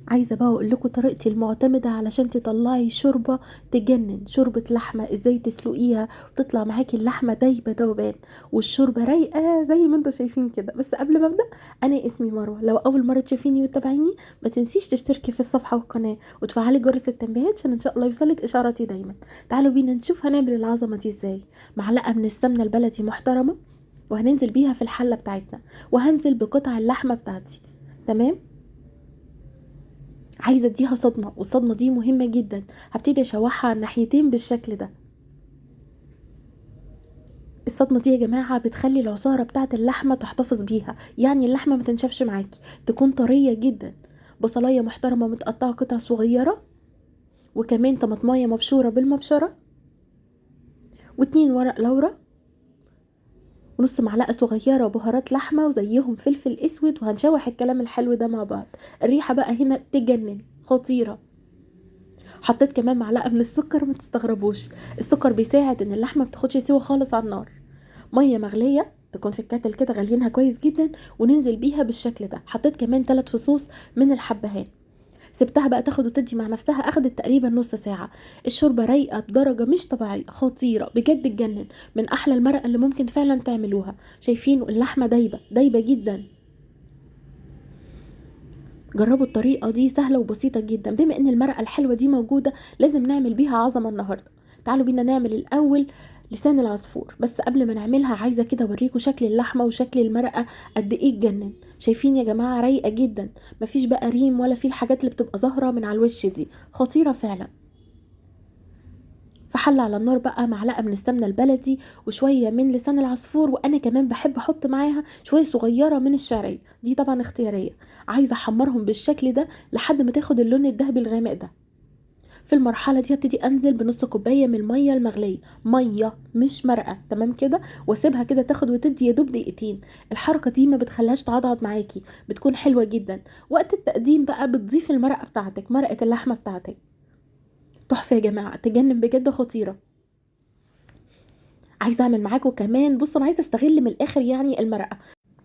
عايزه بقى اقول لكم طريقتي المعتمدة علشان تطلعي شوربة تجنن، شوربة لحمه ازاي تسلقيها وتطلع معاكي اللحمة دايبه دوبان والشوربه رايقة زي ما انتم شايفين كده. بس قبل ما ابدا، انا اسمي مروه، لو اول مرة تشوفيني وتتابعيني ما تنسيش تشتركي في الصفحة والقناة وتفعلي جرس التنبيهات عشان ان شاء الله يوصلك اشعاراتي دايما. تعالوا بينا نشوف هنعمل العظمة دي ازاي. معلقه من السمنة البلدي محترمه وهننزل بيها في الحلة بتاعتنا، وهنزل بقطع اللحمة بتاعتي. تمام، عايزه اديها صدمة، والصدمه دي مهمة جدا. هبتدي اشوحها على الناحيتين بالشكل ده. الصدمة دي يا جماعة بتخلي العصاره بتاعه اللحمة تحتفظ بيها، يعني اللحمة ما تنشفش معاكي، تكون طرية جدا. بصلايه محترمه متقطعه قطع صغيرة، وكمان طماطمايه مبشوره بالمبشره، واتنين ورق لورا، ونص معلقه صغيرة بهارات لحمه، وزيهم فلفل اسود. وهنشوح الكلام الحلو ده مع بعض. الريحة بقى هنا تجنن، خطيرة. حطيت كمان معلقه من السكر، ما تستغربوش، السكر بيساعد ان اللحمة ما بتاخدش سوا خالص على النار. مية مغليه تكون في الكاتل كده، غاليينها كويس جدا، وننزل بيها بالشكل ده. حطيت كمان 3 فصوص من الحبهان. سبتها بقى تاخد وتدي مع نفسها، اخدت تقريبا نص ساعة. الشوربة رايقة بدرجة مش طبيعية، خطيرة بجد، تجنن، من احلى المرقه اللي ممكن فعلا تعملوها. شايفين اللحمة دايبه دايبه جدا. جربوا الطريقة دي، سهلة وبسيطة جدا. بما ان المرقه الحلوة دي موجودة لازم نعمل بيها عظمه النهارده. تعالوا بينا نعمل الاول لسان العصفور. بس قبل ما نعملها عايزه كده اوريكم شكل اللحمة وشكل المرقه قد ايه تجنن. شايفين يا جماعة رايقة جدا، مفيش بقى ريم ولا في الحاجات اللي بتبقى ظاهره من على الوش دي، خطيرة فعلا. فحل على النار بقى معلقه من السمنة البلدي وشوية من لسان العصفور، وانا كمان بحب احط معاها شوية صغيرة من الشعرية، دي طبعا اختيارية. عايزه احمرهم بالشكل ده لحد ما تاخد اللون الذهبي الغامق ده. في المرحلة دي هبتدي انزل بنص كوباية من المية المغليه، مية مش مرقه، تمام كده، واسيبها كده تاخد وتدي يا دوب دقيقتين. الحركة دي ما بتخليهاش تعضعض معاكي، بتكون حلوة جدا. وقت التقديم بقى بتضيفي المرقه بتاعتك، مرقه اللحمة بتاعتك. تحفة يا جماعة، تجنن بجد، خطيرة. عايزه اعمل معاكم كمان، بصوا انا عايزه استغل من الاخر يعني المرقه.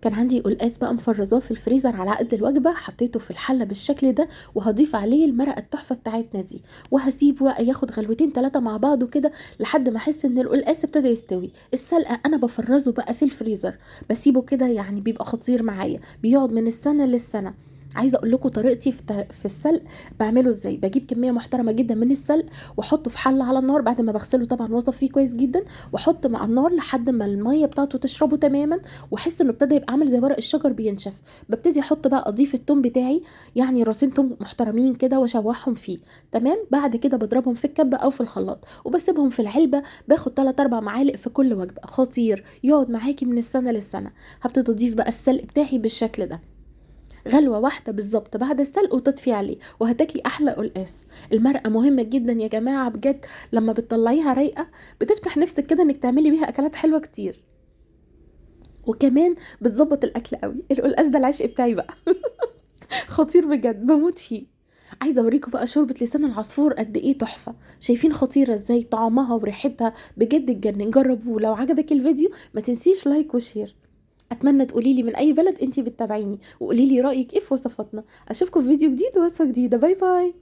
كان عندي قلقاس بقى مفرزاه في الفريزر على قد الوجبة، حطيته في الحلة بالشكل ده، وهضيف عليه المرقه التحفة بتاعتنا دي، وهسيبه بقى ياخد غلوتين 3 مع بعضه كده لحد ما احس ان القلقاس ابتدى يستوي. السلقه انا بفرزه بقى في الفريزر، بسيبه كده يعني بيبقى خطير معايا، بيقعد من السنة للسنة. عايزه اقول لكم طريقتي في السلق بعمله ازاي. بجيب كمية محترمه جدا من السلق واحطه في حله على النار بعد ما بغسله طبعا واصفيه كويس جدا، واحط مع النار لحد ما المية بتاعته تشربه تماما، واحس انه ابتدى يبقى عامل زي ورق الشجر بينشف. ببتدي احط بقى، اضيف التوم بتاعي، يعني راسين توم محترمين كده، واشوحهم فيه. تمام، بعد كده بضربهم في الكبه او في الخلاط وبسيبهم في العلبة. باخد 3-4 معالق في كل وجبة، خطير، يقعد معاكي من السنة للسنة. هبتدي اضيف بقى السلق بتاعي بالشكل ده، غلوه واحدة بالظبط بعد السلق وتطفي عليه، وهتاكلي احلى قلقاس. المرقه مهمة جدا يا جماعة بجد، لما بتطلعيها رايقة بتفتح نفسك كده انك تعملي بيها اكلات حلوة كتير، وكمان بتظبط الاكل قوي. القلقاس ده العشق بتاعي بقى خطير بجد، بموت فيه. عايزه اوريكم بقى شوربة لسان العصفور قد ايه تحفة، شايفين خطيرة ازاي، طعمها وريحتها بجد تجنن. جربوه، لو عجبك الفيديو ما تنسيش like و share. اتمنى تقولي لي من اي بلد انتي بتتابعيني، وقولي لي رايك ايه في وصفاتنا. اشوفكم في فيديو جديد ووصفه جديدة. bye bye.